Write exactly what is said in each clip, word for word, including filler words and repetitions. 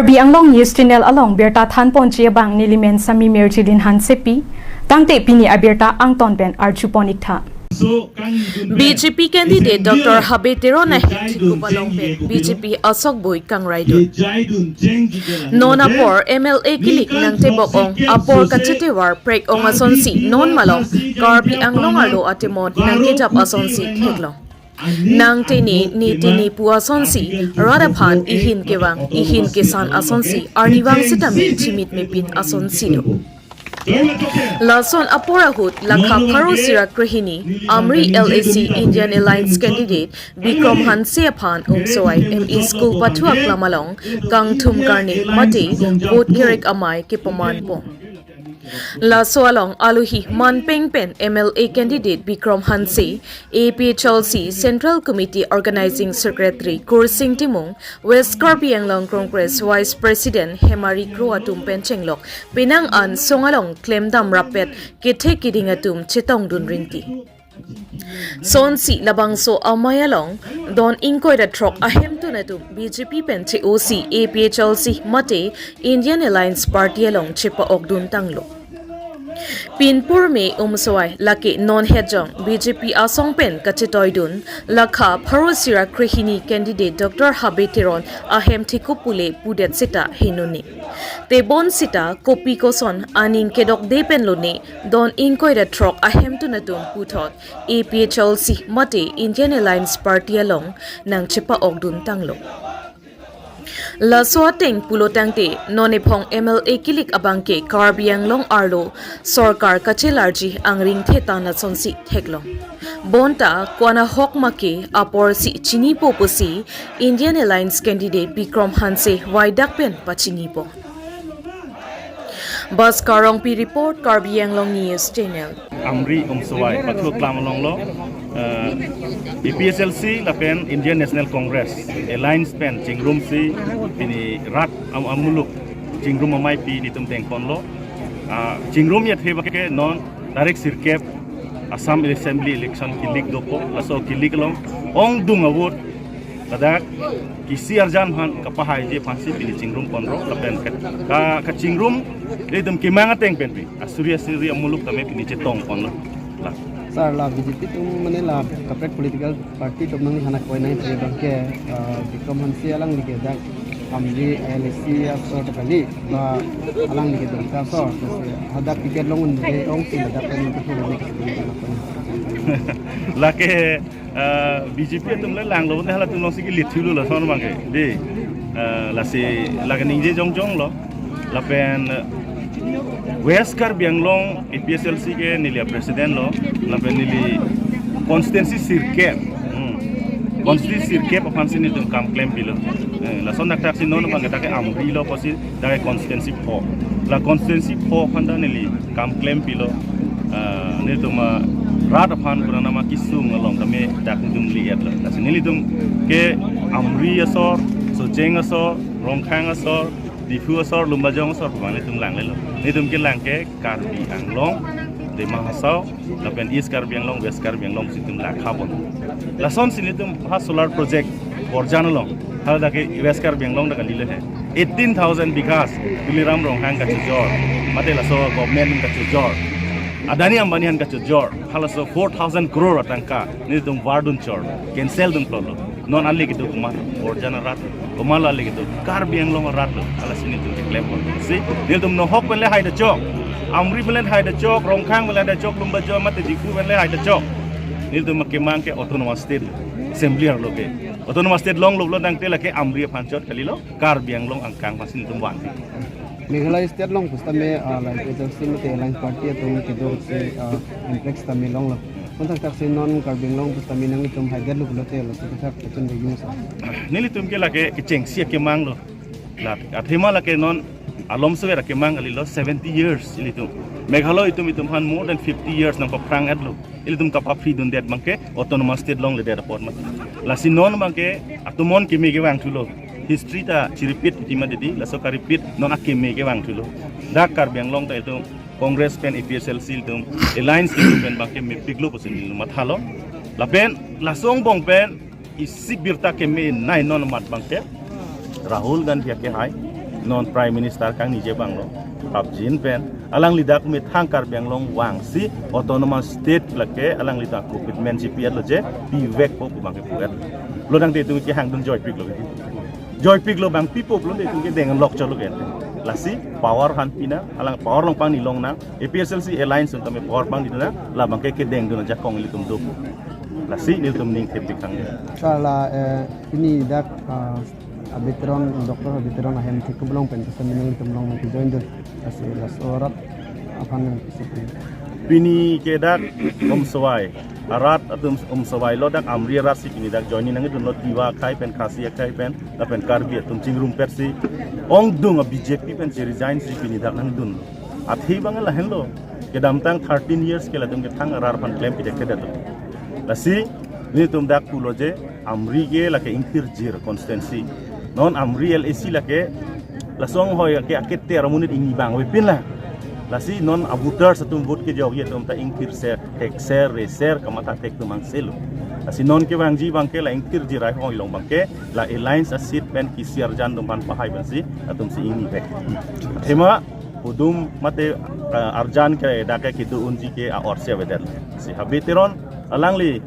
Karbi Anglong News Channel along birta thanponji abang nelimen Sami Mirjilin Hansepi, tangte pini abirta angton pen arjupon iktha. B J P candidate Doctor Habe Teron ahem thikup along pen B J P asokboi kangraidun. Non apor M L A kilik nangtebok ong apor kachitevar prek ong asonsi non malom Karbi Anglong arlo atemon nangkejap asonsi theklong. Nangtene, netene pu asonsi, rat aphan ihin kevang, ihin kesan asonsi, arnivang sitame chimit mepin asonsi do. Lason apor ahut lakha pharo sira krehini, Amri L A C Indian Alliance candidate Bikrom Hanse aphan Umsowai M E School pathu aklam along kangthum karni mate vote kerek amei kepamanpon. Laso along alohi manpeng pen M L A candidate Bikrom Hanse, A P H L C Central Committee Organizing Secretary Kursing Timung, West Karbi Anglong Congress Vice President Hemari Kro atum pen chenglok penang an song along klemdam rappet kethe keding atum chetongdun rinti. Sonsi labangso amei along don ingkoi ra throk ahemtun atum B J P pen che-osi A P H L C mate Indian Alliance Party along chepa-okdun tanglo. Pinpur me Umsowai lake non hejong B J P asong pen kachetoidun lakha pharo sira krehini candidate Doctor Habe Teron ahem thikup pule pudet seta henone. Tebon seta kopi koson aning kedokde pen lone don ingkoi ra throk ahemtun atum puthot A P H L C mate Indian Alliance Party along nangchepa-okdun tanglo. Laso ateng pulo tangte non ephong M L A kilik abangke Karbi Anglong arlo sorkar kachelarji angring thetan asonsi theklong. Bonta ko-an ahok make aporsi chinipo pusi Indian Alliance candidate Bikrom Hanse waidak pen pachinipo. Bhaskar Rongpi report, Karbi Anglong News Channel. Amri Umsowai pathu aklam along lo, eh, A P H L C lapen Indian National Congress Alliance pen chingrumsi pini rat am-, amuluk chingrum amei pi nelitum tengpon lo. Ah, chingrum yathe bake non tarik sirkep Assam Assembly election kilik dopo, laso kilik along ongdung a-vote ladak kisi arjan aphan kapahaiji aphansi pini chingrum ponlo lapen ka, ka, kachingrum nelitum kemang ateng pen pi asuri asuri amuluk tame pini chetong ponlo. La. Sir, la B J P atum mane la kaprek political party atum nangli hana koi nangji abangke, ah, Bikrom Hanse alangli ke dak Amri L A C asor ta kali, ba alangli ke Duar asor, hadak ticket long unde ongsi ladak pen ke pura ni. Lake, eh, B J P atum le langlo, ne halatum alongsi ke lithilu lason abangke. De, eh, lasi lake ningje jongjong lo. Lapen, eh, West Karbi Anglong A P H L C ke neli a-president lo, lapen neli constituency sirkep. Hmm. Constituency sirkep aphansi nelitum kam klem pilo. Eh, lason dak taksi non abangke dak ke Amri lo pusi dak ke constituency pho. La constituency pho aphan ta neli kam klem pilo. Ah, nelitum, ah, rat aphan pura nama kisung along tame dak nelitum liet lo. Lasi nelitum ke Amri asor, Socheng asor, Rongkhang asor, Diphu asor, Lumbajong asor, pemang nelitum langlelo. Nelitum kelang ke Karbi Anglong, Dima Hasao, lapen East Karbi Anglong, West Karbi Anglong si nelitum lakha pon. Lasonsi nelitum ha solar project Borjan along, haladak ke West Karbi Anglong dak kalilo he. Eighteen thousand bighas, Tuliram Ronghang kachojor, mate laso government kachojor, Adani Ambani aphan kachojor, halaso four thousand crore atangka nelitum vardun chor, cancel dun plot lo. Non ale kedo komat, Borjan arat, komat lo ale kedo, Karbi Anglong arat lo, halasi nelitum keklem pon. Si, nelitum nohok pen le hai dachok, Amri pen le hai dachok, Rongkhang pen le hai dachok, Lumbajong mate Diphu pen le hai dachok. Nelitum kemang ke autonomous state, assembly arlo ke. Autonomous state longlo pulo tangte lake Amri aphan chot kalilo, Karbi Anglong angkang aphansi nelitum van. Meghalaya state along pusitame, ah, la A P H L C mate alliance party atum kedo si, ah, influx tame longlo. Kontak taksi non Karbi Anglong pusitame nangtum haidetlo pulote laso thak kachin de yus. Nelitum ke lake kechengsi kemang lo. La athema lake non alomso era kemang kalilo seventy years ilitum. Meghalaya itum itum aphan more than fifty years nangpaphrang-etlo. Ilitum kapapri dundet abangke autonomous state longledet apot ma. Lasi non abangke atomon keme kevang thulo. History ta chi-repeat tima dedi, laso ka-repeat non akeme kevang thulo. Dak Karbi Anglong ta itum Congress pen A P H L C itum alliance itum pen abangke mepiklo pusi nelitum mathalo. Lapen laso angbong pen isi birta keme nai non amat abangke Rahul Gandhi akehai, Non Prime Minister kangniji abang lo, apjin pen alangli dak methang Karbi Anglong vangsi autonomous state lake alangli ta commitment chipi-etlo je pivekpo pu abangke pu-et. Lo tangte itum kehangdun joipiklo. Joipiklo abang pipo pulote itum kedeng lok cholo ke. Lasi power aphan pinang, alang power along pangni longnang, A P H L C alliance atum tame power pangni longnang, labangke kedengdun ajakong ilitum do. Lasi nelitum ning thepik tangte. Sala, eh, pini dak, ah, Habe Teron, Doctor Habe Teron ahem thekkup along pen kesa minang itum along nangkejoindun. Lasi laso arat aphan nangkesipin. Pini ke dak Umswai, arat atum Umswai lo dak Amri arat si pini dak join nangdunlo, Tiwa akhei pen, Khasi akhei pen, lapen Karbi atum chingrumpetsi ongdung a B J P pensi resign si pini dak nangdun. Athe abang lahenlo. Kedamtang thirteen years ke latum kethang arat aphan klem pidek kedetlo. Lasi nelitum dak pulo je Amri ke lake ingthirjir constituency. Non Amri L A C lake laso anghoi ke aketer amonit ingni abang avepinlang. Lasi non a voters atum vote kejokji atum ta ingthirser, thekser, reser, kamatha thek atum angselo. Lasi non kevangji abangke la ingthirjir anghoi along abangke la alliance a seat pen kisi arjan atum aphan pahai pensi atumsi ingnivek. Athema hudum mate, eh, arjan ke dak ke kedo-unji ke a-orsi avedet. Si Habe Teron alangli,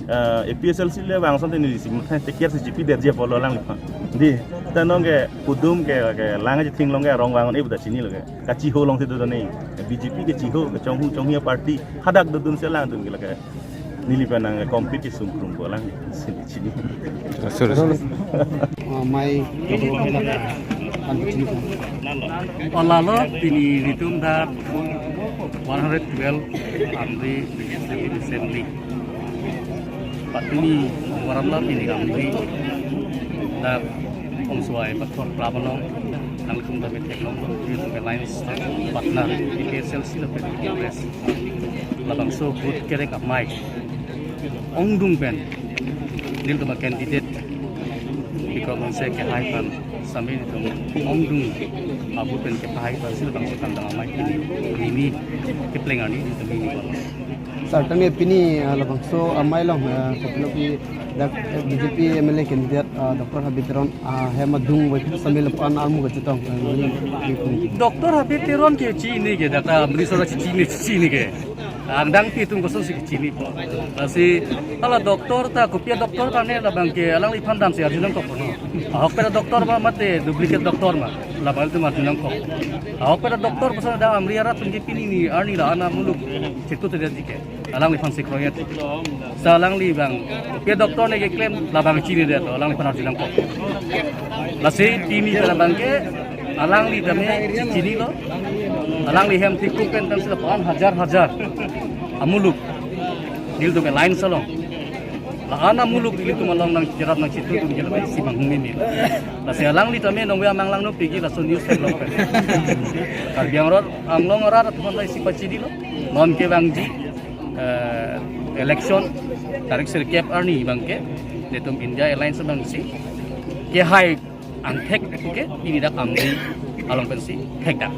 eh, A P H L C le vang asonte nelisi methang teker si chipidetji apotlo alangliphan. Dei, ta non ke hudum ke, kelang kachithing along ke arong vang-un-e pu ta chinilo ke. Kachiho alongsi do do ne. B J P kechiho, kechonghu chonghi a-party hadak dodunsi alangdun ke lake. Neli pen nang compete sungkrung ko alang si chini. Sorry, sorry. Ah, mai, ah, kan chini ko. O lalo pini nelitum dak one hundred twelve Amri Legislative Assembly. Patini waram la pini Amri dak Umswai Pathor Club along nangtum tame theklonglo, nelitum alliance partner A P H L C lapen Congress. Labangso vote kerek amei ongdung pen nelitum a-candidate Bikram Hanse kehai aphan sami nelitum ongdung a-vote pen kepahai aphansi labangso kangdang amei pini, pini kepleng arni nelitum pini. Sir, tangte pini, ah, labangso amei along, ah, kopilo ke dak, eh, B J P M L A candidate, ah, Doctor Habe Teron, ah, ahem adung vai sami lapu-an armu kachetong, ah, ini, ini pun. Doctor Habe Teron ke chini ke, dak Amri arat chini, chini ke. Angdeng pi atum kosonsi chini. Lasi hala doctor ta, kopi a-doctor ta ne labangke alangliphan damsi arjunangkok no. Ahokpet a-doctor ma mate duplicate doctor ma, labang atum arjunangkok. Ahokpet a-doctor puson dak Amri arat atum ke pini arni la-an amuluk chitudetji ke. Alangliphan si kroyet. Sa alangli abang, ke doctor ne keklem labang chinidet, alangliphan arjunangkok. Lasi pini ta labangke alangli tame chinilo. Alangli ahem thekkup pen pensi lapu-an hajar hajar amuluk nelitum alliance along, la-an amuluk nelitum along nangcherap nangchitu atum ke labangsi manghumini. Lasi alangli tame nongve amang langno pegi laso news theklong pen. Karbi Anglong arat atum aphan isi pachinilo. Non kevangji, eh, election tarik sirkep arni abangke nelitum India Alliance abangsi kehai angthek ke pini dak Amri along pensi thekdak.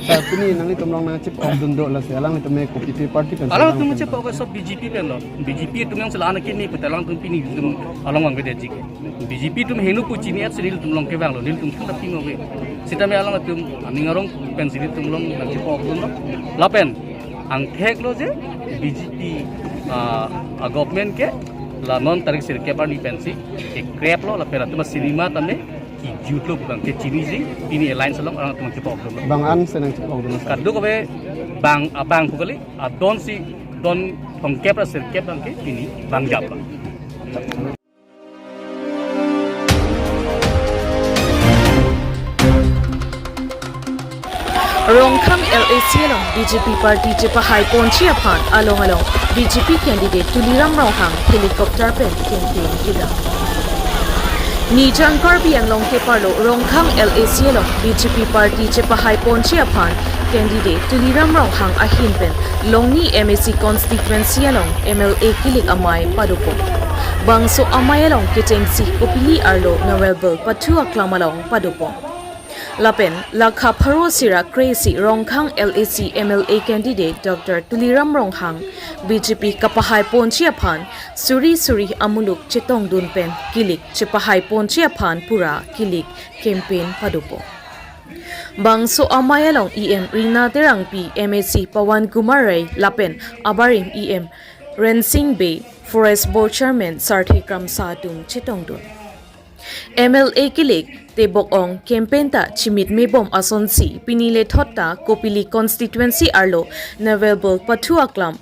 Sir, pini nanglitum along nangchepokdun do, lasi alanglitum ke kopi party pen alangtum nangchepok ke sob B J P penlo. B J P atum yang sela anak ini petelang tum pini atum along vangvedetji ke. B J P atum henu pu chini-et si nelitum along kevanglo, nelitum thang tapi ngoge. Sitame alangtum aning arong pensi nelitum along nangchepokdunlo. Lapen angtheklo je B J P, ah, a-government ke la non tarik sirkep arni pensi kekreplo, lapen atum a-cinema tame kejutlo pu abangke chiniji, pini alliance along alangtum chepokdunlo. Bang-an si nangchepokdun, sir? Kadokave bang, abang pu kali, adon si don throngkep ra sirkep abangke pini bangjaplo. Rongkhang L A C along B J P party chepahai ponji aphan along along B J P candidate Tuliram Ronghang helicopter pen campaign kedam. Nijan Karbi Anglong keparlo Rongkhang L A C along B J P party chepahai ponji aphan candidate Tuliram Ronghang ahin pen Longni M A C constituency along M L A kilik amei padopo. Bangso amei along kechengsi kopili arlo Noel Bell pathu aklam along padopo. Lapen lakha pharo sira kre-isi Rongkhang L A C M L A candidate Doctor Tuliram Ronghang B J P kapahai ponji aphan suri suri amuluk chetongdun pen kilik chepahai ponji aphan pura kilik campaign padopo. Bangso amei along E M Rina Terangpi, M A C Pawan Kumar Rai lapen abarim E M Rensing Bey, Forest Board Chairman Sarthe Kramsa atum chetongdun. M L A kilik Tebok Ong campaign ta chimit mebom asonsi pini lethot ta Kopili constituency arlo Naval Ball pathu aklam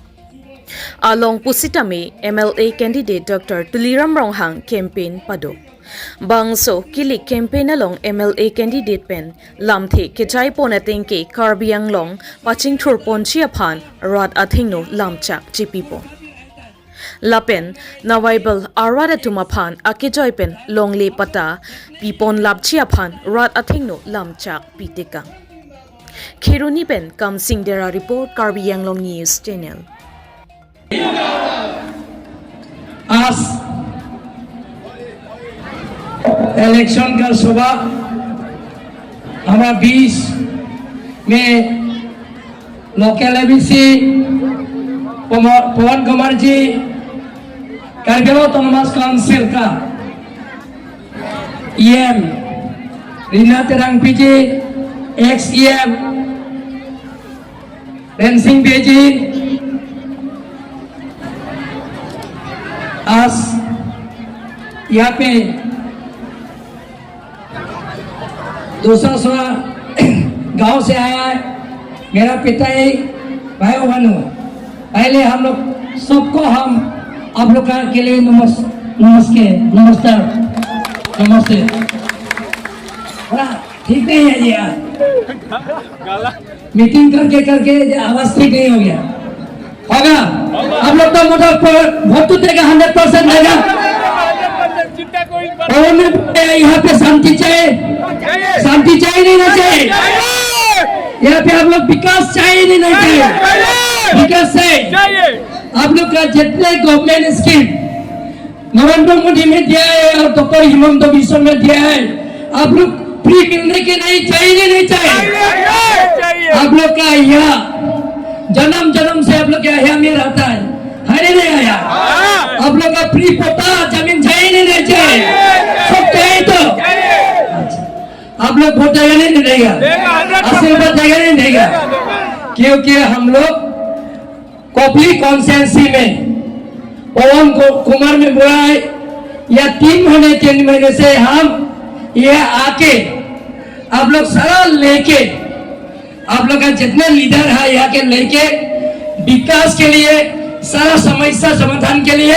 along pusitame M L A candidate Doctor Tuliram Ronghang campaign pado. Bangso kilik campaign along M L A candidate pen lamthe kechaipon atengke Karbi Anglong pachingthurponji aphan rat athengno lamchak chepipon. Lapen Naval Ball arat atum aphan akejoi pen longle patta pipon lapji aphan rat athengno lamchak pitekang. Kheroni pen Kamsing Dera report, Karbi Anglong News Channel. आज इलेक्शन का सुबह हमारा बीच में local MAC पवन कुमार जी, कार्बी Anglong autonomous council का ईएम रीना तेरांगपी जी, x EM रेंसिंग बेजी, आज यहाँ पे दूसरा दूसरा गांव से आया है मेरा पिता ही भाई बहनों। पहले हम लोग सबको हम आप लोग का के लिए नमस नमस्ते नमस्कार नमस्ते। थोड़ा ठीक नहीं है जी यार। मीटिंग करके करके ये आवाज ठीक नहीं हो गया। होगा? आप लोग तो मतलब वोट तो देगा, हंड्रेड परसेंट देगा। और मैं यहाँ पे शांति चाहिए, शांति चाहिए नहीं ना चाहिए? यहाँ पे आप लोग विकास चाहिए नहीं ना चाहिए? विकास चाहिए। आप लोग का जितने गवर्नमेंट स्कीम नरेंद्र मोदी में दिया है और डॉक्टर हिमंत बिश्व में दिया है, आप लोग फ्री मिलने के नहीं चाहिए, नहीं चाहिए? आप लोग का यहाँ जन्म जन्म से आप लोग का यहाँ में रहता है, है नहीं, नहीं आया? आप लोग का फ्री पट्टा जमीन चाहिए, नहीं, नहीं चाहिए? सब चाहिए तो? अच्छा। आप लोग वोट देगा नहीं, नहीं देगा? आशीर्वाद देगा नहीं, नहीं देगा? क्योंकि हम लोग कोपली कॉन्स्टिट्यूएंसी में पवन कु- कुमार में बुलाए या तीन महीने, तीन महीने से हम ये आके आप लोग सारा लेके, आप लोग का जितने लीडर है यहाँ के लेके विकास के लिए, सारा समस्या समाधान के लिए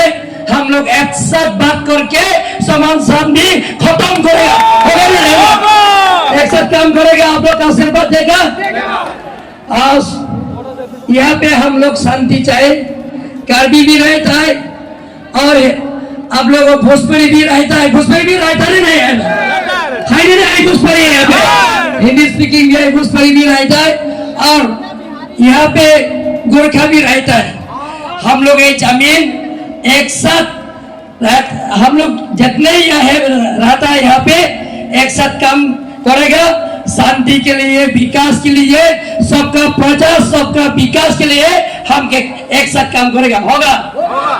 हम लोग एक साथ बात करके समान शांति खत्म करेगा। होगा ना, नहीं होगा? एक साथ काम करेगा, आप लोग का आशीर्वाद देगा। आज यहाँ पे हम लोग शांति चाहे, कार्बी भी रहता है और आप लोग भोजपुरी भी रहता है, भोजपुरी भी रहता है, नहीं है? है नहीं, नहीं, भोजपुरी है यहाँ पे, हिंदी स्पीकिंग भी है, भोजपुरी भी रहता है और यहाँ पे गोरखा भी रहता है। हम लोग ये जमीन एक साथ रह- हम लोग जितने यहाँ है, रहता है यहाँ पे, एक साथ काम करेगा शांति के लिए, विकास के लिए, सबका प्रजा, सबका विकास के लिए हम एक, एक साथ काम करेगा। होगा?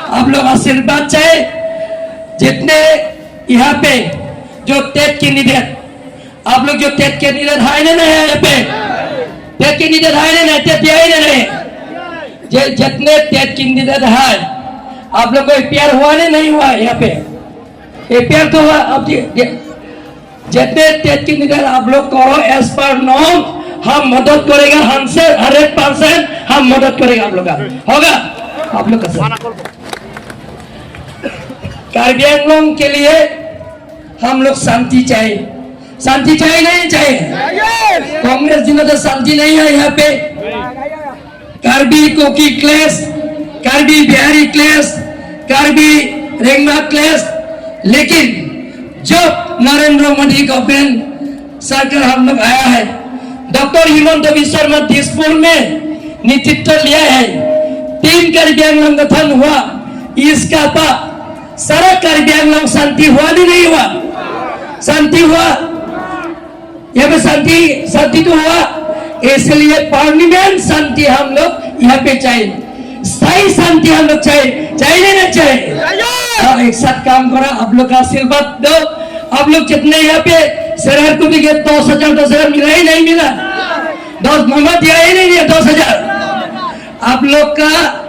आप लोग आशीर्वाद चाहे, जितने यहाँ पे जो टेट कैंडिडेट, आप लोग जो टेट कैंडिडेट है ना, नहीं है यहाँ पे? टेट कैंडिडेट है ना, नहीं? टेट दिया है ना, नहीं? जे जितने टेट कैंडिडेट है, आप लोग को एपीआर हुआ नहीं, नहीं हुआ यहाँ पे? एपीआर तो हुआ। अब ये- ये- जितने टेट कैंडिडेट आप लोग करो, एज पर नॉर्म हम मदद करेगा, हमसे हंड्रेड परसेंट हम मदद करेगा आप लोग का। होगा? आप लोग का सर। कार्बी आंगलोंग के लिए हम लोग शांति चाहिए, शांति चाहिए, नहीं चाहिए? कांग्रेस दिनों तो शांति नहीं है यहाँ पे। कार्बी कुकी क्लेश, कार्बी बिहारी क्लेश, कार्बी रेंगमा क्लेश, लेकिन जब नरेंद्र मोदी गवर्नमेंट सरकार हम लोग आया है, डॉक्टर हिमंत बिश्व शर्मा दिसपुर में नेतृत्व लिया है, तीन कार्बी आंगलोंग गठन हुआ, इसका बाद सारा कार्बी आंगलोंग शांति हुआ नहीं, नहीं हुआ? शांति हुआ? यहाँ पे शांति, शांति तो हुआ, इसलिए परमानेंट शांति हम लोग यहाँ पे चाहिए, स्थायी शांति हम लोग चाहिए, चाहिए नहीं चाहिए? हाँ, एक साथ काम करा, आप लोग का आशीर्वाद दो, आप लोग जितने यहाँ पे सरहद को भी ये दस हजार, दस हजार मिला ही नहीं मिला। दस, मोहम्मद दिया ही नहीं दिया दस हजार। आप लोग का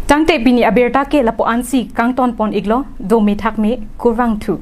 Tangte pini abirta ke lapu-ansi kangton pon iklo, dome thakme, kurvangthu.